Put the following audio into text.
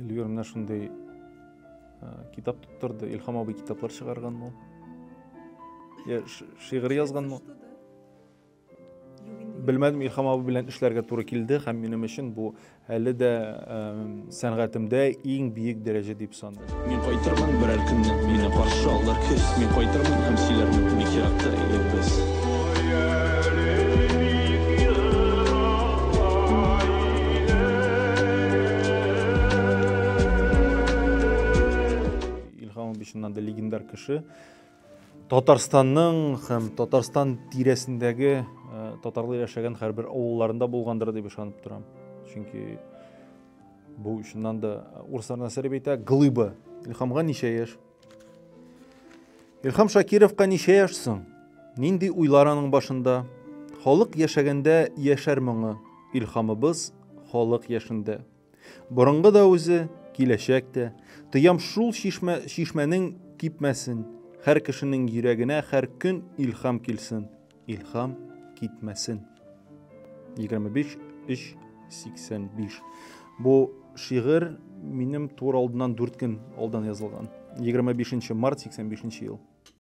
Эльвира менә шундый китап тоттырды. Илһам абый китаплар чыгарганмы ул? Я шигырь язганмы? Белмәдем, Илһам абый белән эшләргә туры килде һәм минем өчен бу әле дә сәнгатемдә иң биек дәрәҗә дип саныйм. Мин кайтырмын берәр көнне, мине каршы алыр көз. Мин кайтырмын һәм сөйләрмен, бик еракта идек без. Илһам абый чыннан да легендар кеше. Татарстанның һәм Татарстан тирәсендәге татарлар яшәгән һәрбер авылларында булгандыр дип ышанып торам. Чөнки бу чыннан да урыслар нәрсә дип әйтә? Глыба. Илһамга ничә яшь? Илһам Шакировка ничә яшь соң? Нинди уйлар аның башында? Халык яшәгәндә яшәр моңы, илһамыбыз халык яшендә. Борынгы да үзе, киләчәк тә. Тоям шул чишмә, чишмәнең кипмәсен. Һәр кешенең йөрәгенә һәр көн илһам килсен. Илһам китмәсен. 25 3 85. Бу шигырь минем тур алдыннан 4 көн алдан язылган. 25 март 85 ел.